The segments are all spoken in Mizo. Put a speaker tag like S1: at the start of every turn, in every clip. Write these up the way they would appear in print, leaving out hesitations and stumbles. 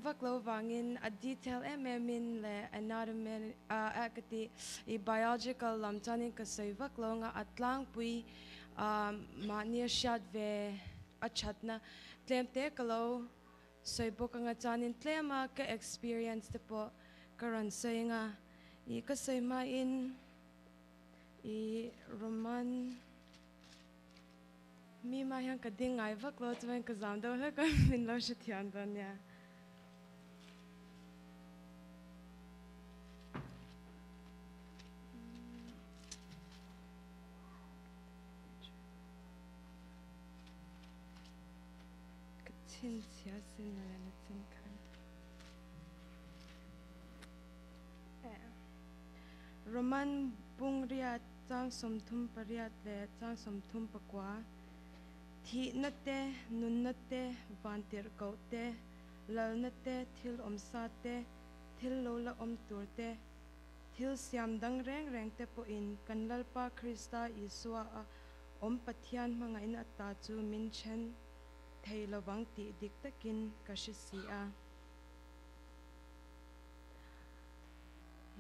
S1: vak lo vangin a detail em em in leh anatomy a ka ti i biological lam chuanin ka sawi vak lo anga a tlangpui mahni a hriat ve a thatna tlem te ka lo sawi bawk anga chuanin tlem a ka experience te pawh ka rawn sawi anga i ka sawi hmain i Roman Mi mah hian ka ding ngai vak lo chuan ka zam deuh hlek a, min lo hre thiam dawn nia. Ka chhinchhia sin le na chin khan. Roman bungriat Chang 38 leh chang 34, Thihna te, nunna te, vantirhkoh te, lalna te, thil awmsa te, thil lo la awm tur te, thil siam dang reng reng te pawhin kan Lalpa Krista Isua a awm Pathian hmangaihna ata chu min then thei lovang tih dik takin ka hre si a.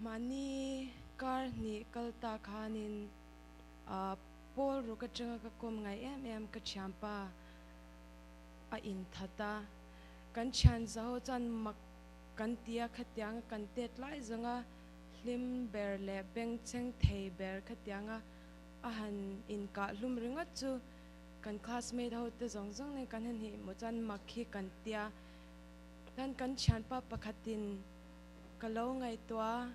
S1: Mahni kar hnih kal ta khanin Paul ruk atanga ka kawm ngai em em ka thianpa a inthat a, kan thian zaho chuan mak kan ti a, khatianga kan tet lai zawnga hlim ber leh bengchheng thei ber khatianga a han inkah hlum ringawt chu kan classmate ho te zawng zawng nen kan han hnih maw chuan mak hi kan tia. Tan kan thianpa pakhatin ka lo ngaihtuah a,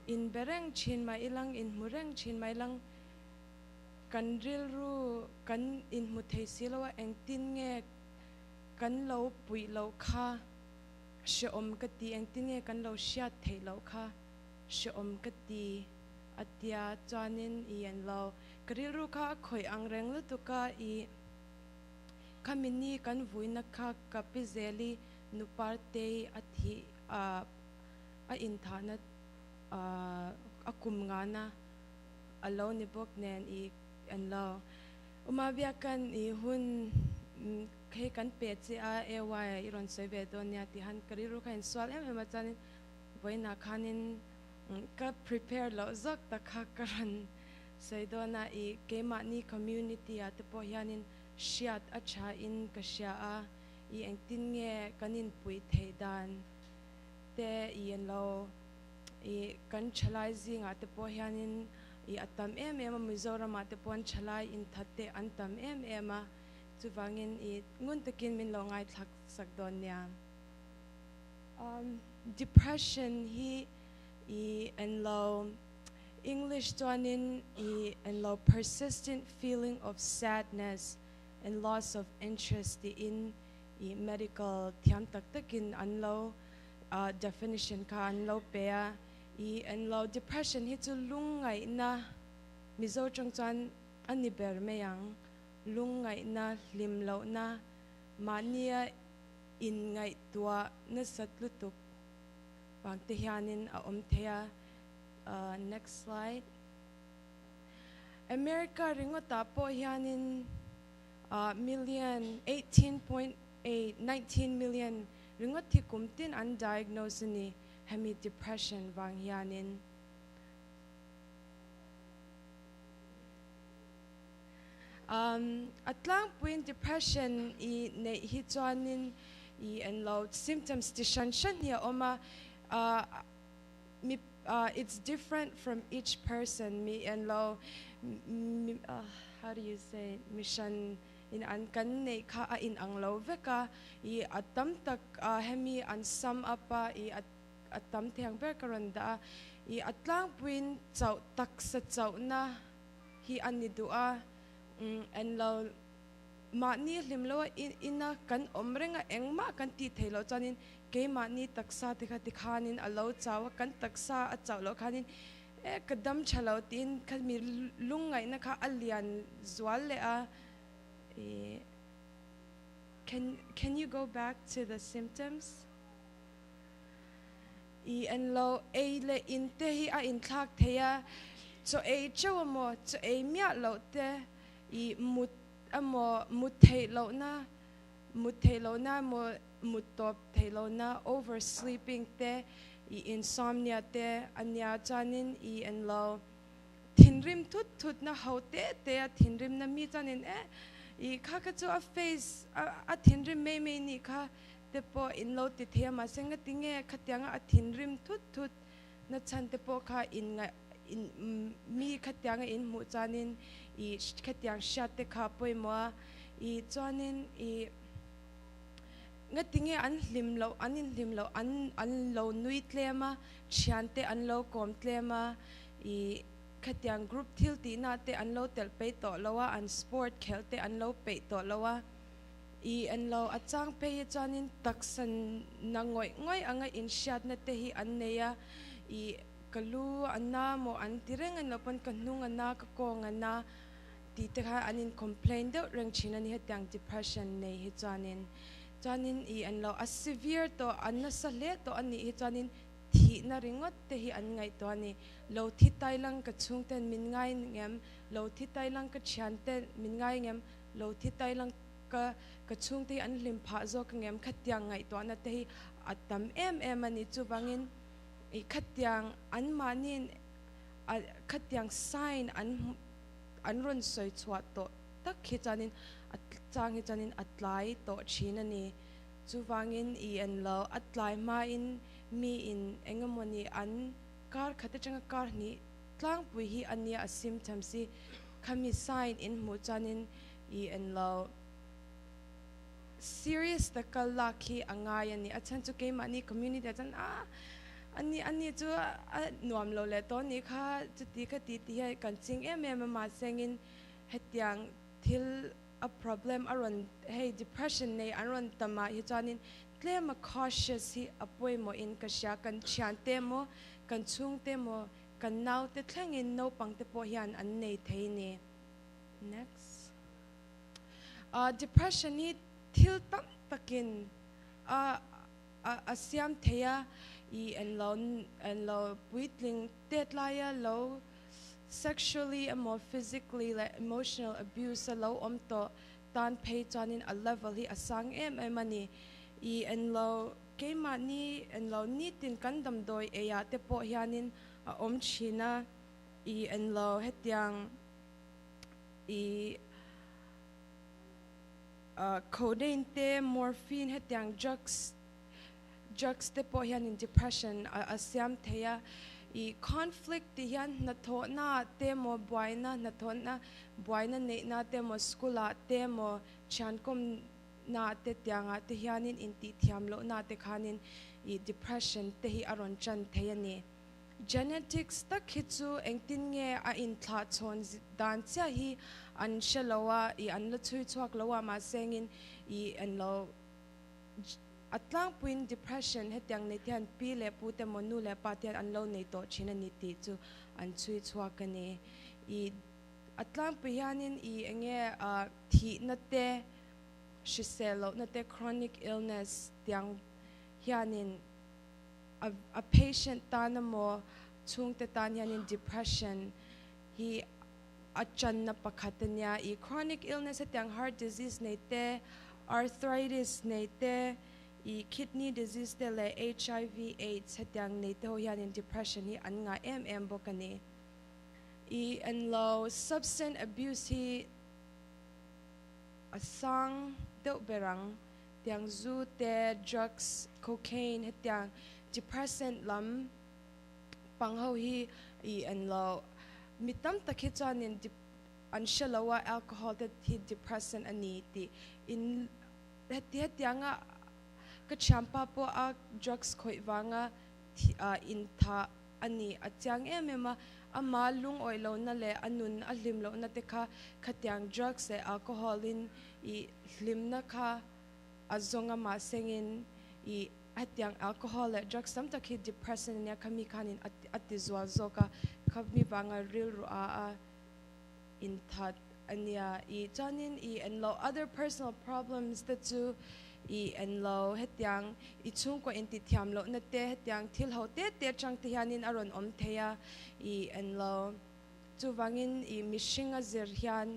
S1: in be reng thin mah ilang, in hmu reng thin mah ilang, kan rilru kan inhmu thei si lo a, engtin nge kan lo puih loh kha hrehawm ka ti, engtin nge kan lo hriat theih loh kha hrehawm ka ti a tia chuanin i en lo, ka rilru kha a khawih ang reng lutuk a, i. Khami ni kan vuina kha ka pi Zeli nu Partei a thih a inthahna a kum ngana a lo ni bawk nen i an lo. Uma biakan i hun hei kan pe che a AY i rawn sawi ve dawn nia tih han ka rilru kha insual em em a chuanin vawiinah khanin ka prepare loh zawk tak kha ka rawn Sawi dawn a, i keimahni community ah te pawh hianin hriat a tha in ka hria a, i engtin nge kan inpuih theih dan te i en lo, i kan thalai zingah te pawh hianin i a tam em em a, Mizoram ah te pawh thalai inthat te an tam em em a, chuvangin i ngun takin min lo ngaithlak sak dawn nia. Depression hi i en lo. English chuanin i en lo persistent feeling of sadness and loss of interest tiin i medical thiam tak takin an lo definition kha an lo pe a. I en lo depression hi chu lungngaihna Mizo tawng chuan a ni ber mai ang. Lungngaihna, hlim lohna, mahnia inngaihtuah nasat lutuk vang te hianin a awm thei a. Next slide. America ringawtah pawh hianin million 18.8 19 million ringawt hi kum tin an diagnose a ni hemi depression vang hianin. A tlangpuiin depression i neih hi chuanin i enlo symptoms ti hran hran hi a awm a. Mi it's different from each person mi en lo how do you say mi hran in an kan neih kha a in ang lo vek a i a tam tak hemi an sum up a i a tam theng ber ka rawn dah a i a tlangpuiin chauh taksa chauhna hi a ni duh a en lo mahni hlim lo a ina kan awm reng a engmah kan tih theih loh chuanin Keimahni taksa te kha tikhanin a lo chau a, kan taksa a chauh loh khanin e ka dam tha lo tiin khami lungngaihna kha a lian zual leh a. I can can you go back to the symptoms? I en lo ei leh in te hi a inthlak thei a, chaw ei teuh emaw chaw ei miah loh te i mut emaw mut theih lohna mut theih lohna emaw. Mut tawp theih lohna, over sleeping, te, i insomnia te a nia chuanin i en lo. Thinrim thut thutna ho te te a thinrimna mi chuanin eh i kha kha chu a face a thinrim mai mai nih kha te pawh in lo ti thei a mahse ngatinge khatianga a thinrim thut thut na chhan te pawh kha in ngaih in mi khatianga in hmuh chuanin i khatiang hriat te kha a pawimawh a i chuanin i Ngatinge an hlim loh, an inhlim loh, an an lo nui tlem a, thiante an lo kawm tlem a, ih khatiang group thil tihna te an lo telh peih tawh lo a, an sport khelh te an lo peih tawh lo a, ih an lo a chang phei hi chuanin taksa na ngawih ngawih anga inhriatna te hi an nei a, ih ka lu a na maw an ti reng a ni loh pawn ka hnung a na, ka kawng a na. Tih te kha an in complain deuh reng thin a ni hetiang depression nei hi chuanin chuanin i an lo a severe tawh an nasa hle tawh a nih hi chuanin thihna ringawt te hi an ngaihtuah a ni lo thi tai lang ka chhungten min ngai ngem lo thi tai lang ka thianten min ngai ngem lo thi tai lang ka ka chhungte hi an hlim phah zawk ngem khatiang ngaihtuahna te hi a tam em em a ni chuvangin i khatiang anmahniin a khatiang sign an an rawn sawi chhuah tawh tak hi chuanin a chang hi chuanin a tlai tawh thin a ni. Chuvangin i en lo, a tlai hmain miin eng emawni an kar khat atanga kar hnih tlangpui hi a nia a symptoms hi khami sign in hmuh chuanin i en lo. Serious taka lak hi a ngai a ni. A chhan chu keimahni community ah chuan ah ani ani chu a nuam lo leh tawh anih kha chuti kha ti ti hian kan ching em em a mahse engin hetiang thil a problem a rawn hei depression nei an rawn tam ah hi chuanin tlem a cautious hi a pawimawh in ka hria kan thiante emaw kan chhungte emaw kan naute thlengin naupang te pawh hian an nei thei a ni. Next. Depression hi thil tam takin a a siam thei a, i en lo en lo puitling tet laia lo sexually emaw physically leh emotional abuse a lo awm tawh tan phei chuanin a level hi a sang em em a ni. I en lo keimahni en lo nitin kan damdawi eiah te pawh hianin a awm thin a, i en lo hetiang I codeine te, morphine hetiang drugs drugs te pawh hianin depression a siam thei a. I conflict tih hian hnathawhna ah te emaw buaina hnathawhna buaina neihna te emaw school ah te emaw thiankawmna ah te tiang ah te hianin intihthiam lohna te khanin i depression te hi a rawn tan thei a ni. Genetics tak hi chu engtin nge a inthlah chhawn dan chiah hi an hre lo a, i an la chhui chhuak lo a, mahse engin i en lo a tlangpuiin depression hetiang nei te hian pi leh pu te emaw nu leh pa te hian an lo nei tawh thin a ni tih chu an chhui chhuak a ni. I a tlangpui hianin i enge thihna te, hrisel lohna te, chronic illness tiang hianin a patient tan emaw chhungte tan hianin depression hi a channa pakhat a nia. I chronic illness hetiang heart disease nei te, arthritis nei te, i kidney disease te leh HIV aids hetiang nei te ho hianin depression hi an ngah em em bawk a ni. I enlo substance abuse hi a sang deuh ber ang. Tiang zu te, drugs, cocaine hetiang depressant lam pang ho hi i en lo. Mi tam tak hi chuanin an hre lo a alcohol te hi depressant a ni tih in heti hetianga ka thianpa pawh a drugs khawih vanga in tha a ni a chiang em em a, ama lungawih lohna leh a nun a hlim lohna te kha khatiang drugs leh alcohol in i hlimna kha a zawng a mahsengin i hetiang alcohol leh drugs tam tak hi depression ania khami khanin a ti zual zawk a, khami vanga rilru a a inthat ania i chuanin i en loh other personal problems te chu i en lo hetiang i chhungkaw inti thiam lohna te hetiang thil ho te te atang te hianin a rawn awm thei a i en lo chuvangin i mihring a zir hian.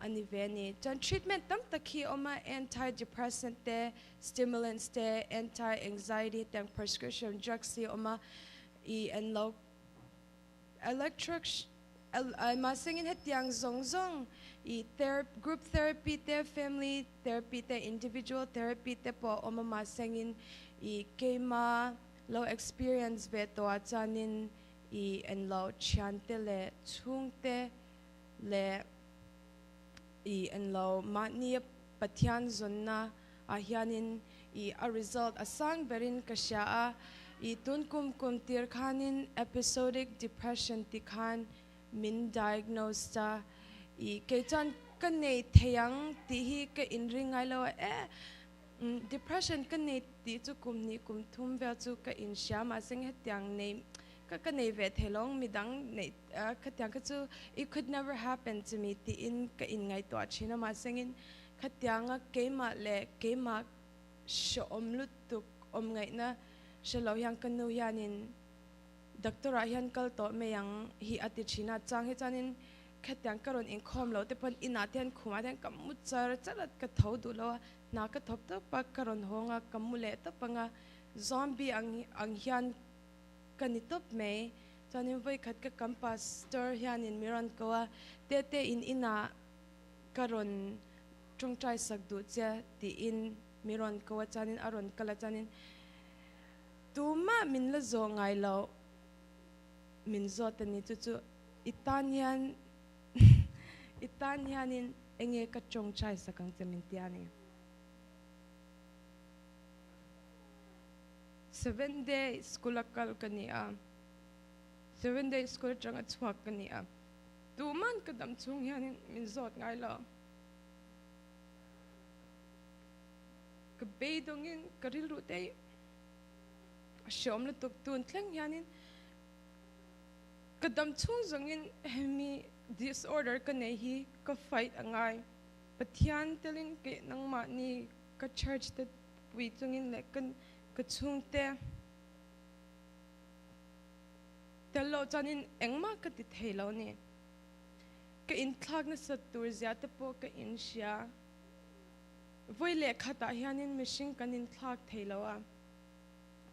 S1: a ni ve a ni. Chuan treatment tam tak hi a awm a, anti-depressant te, stimulants te, anti-anxiety te ang prescription drugs hi a awm a, i an lo electric mahsengin hetiang zawng zawng i group therapy te, family therapy te, individual therapy te pawh a awm a, mahsengin i keima lo experience ve tawh ah chuanin i en lo thiante leh chhungte leh i en lo mahni Pathian zawnna ah hianin i a result a sang berin ka hria a, i tun kum kum tir khanin episodic depression ti khan min diagnosed a, i kei chuan ka nei thei ang tih hi ka inring ngai lo a, e depression ka nei tih chu kum hnih kum thum vel chu ka inhria mahse hetiang nei Ka ka nei ve thei lo, midang neih khatiang kha chu it could never happen to me tiin ka inngaihtuah thin a, mahsengin khatianga keimah leh keimah hrehawm lutuk awm ngaihna hre lo hian ka nu hianin doctor ah hian kal tawh mai ang hi a ti thin a, chang hi chuanin khatiang ka rawn inkhawm loh te pawn inah te hian khumah te hian ka mu char char a, ka tho duh lo a, hna ka thawp tawp a, ka rawn hawng a, ka mu leh tawp ang a, zombie ang ang hian Ka ni tawp mai. Chuanin vawikhat ka kam pastor hianin mi rawn ko a, Tete in inah ka rawn tawngtai sak duh che tiin mi rawn ko a, chuanin a rawn kal a, chuanin tumah min la zawh ngai lo min zawt a ni, chu chu i tan hian i tan hianin enge ka tawngtai sak ang che min ti a ni. Seven day school a kal ka ni a, seven day school atanga chhuak ka ni a, tuman ka dam chhung hianin min zawt ngai lo. Ka beidawngin ka rilru te hi a hreawm lutuk tun thleng hianin ka dam chhung zawngin hemi disorder ka nei hi ka fight a ngai. Pathian telin kei nangmahni ka church te pui chungin leh ka ka chhungte tel loh chuanin engmah ka ti thei lo ni. Ka inthlak nasat tur zia te pawh ka inhria. Vawi leh khatah hianin mihring kan inthlak thei lo a,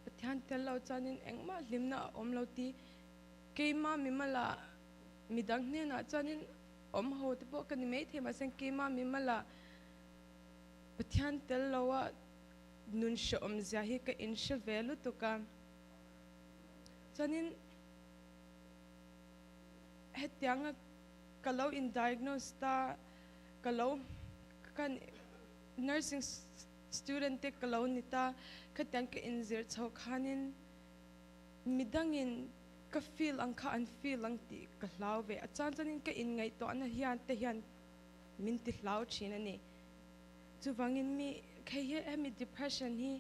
S1: Pathian tel loh chuanin engmah hlimna a awm lo ti keimah mimala midang hnenah chuanin awm ho te pawh ka ni maithei mahse keimah mimala Pathian tel loa nun hrehawm zia hi ka inhre ve lutuk a, chuanin hetianga ka lo in diagnose ta, ka lo kan nursing student te ka lo ni ta, khatiang ka inzir chho khanin midangin ka feel ang kha an feel ang tih ka hlau ve a, chuan chuanin ka inngaihtuahna hian te hian min ti hlau thin a ni. Chuvangin mi hei hi hemi depression hi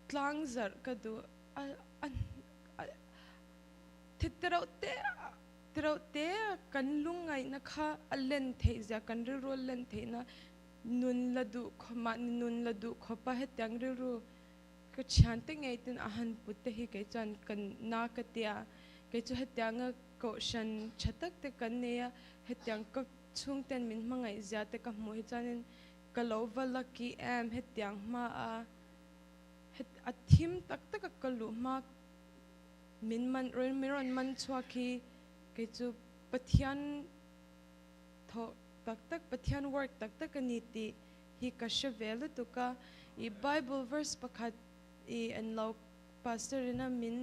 S1: tlang zarh ka duh a a thi tereuh te tereuh te kan lungngaihna kha a len theih zia kan rilru a len theihna nun la duh khawp mahni nun la duh khawp a hetiang rilru ka thiante ngei ten a han put te hi kei chuan ka na ka tia kei chu hetianga kohhran tha tak te kan nei a hetiang ka Chhungten min hmangaih zia te ka hmuh hi chuanin ka lo va lucky em hetiang hma a a thim tak tak a ka luh hma min man min rawn man chhuak hi kei chu Pathian thawh tak tak Pathian work tak tak a ni tih hi ka hre ve lutuk a i Bible verse pakhat i en lo Pastor ina min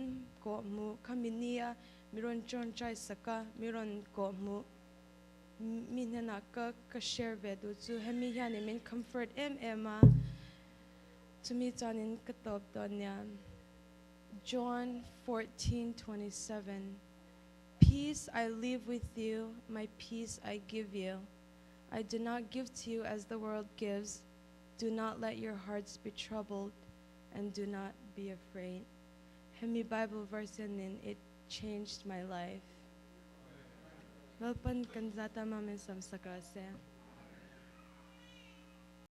S1: kawh hmuh kha mi nia mi rawn tawngtai sak a mi rawn kawh hmuh. Mi hnenah ka ka share ve duh chu hemi hianin min comfort em em a, chumi chuanin ka tawp dawn nia. John 14:27 Peace I leave with you, my peace I give you. I do not give to you as the world gives. Do not let your hearts be troubled and do not be afraid. Hemi Bible verse hianin it changed my life. Lalpan kan zat a mamin samsak rawh se.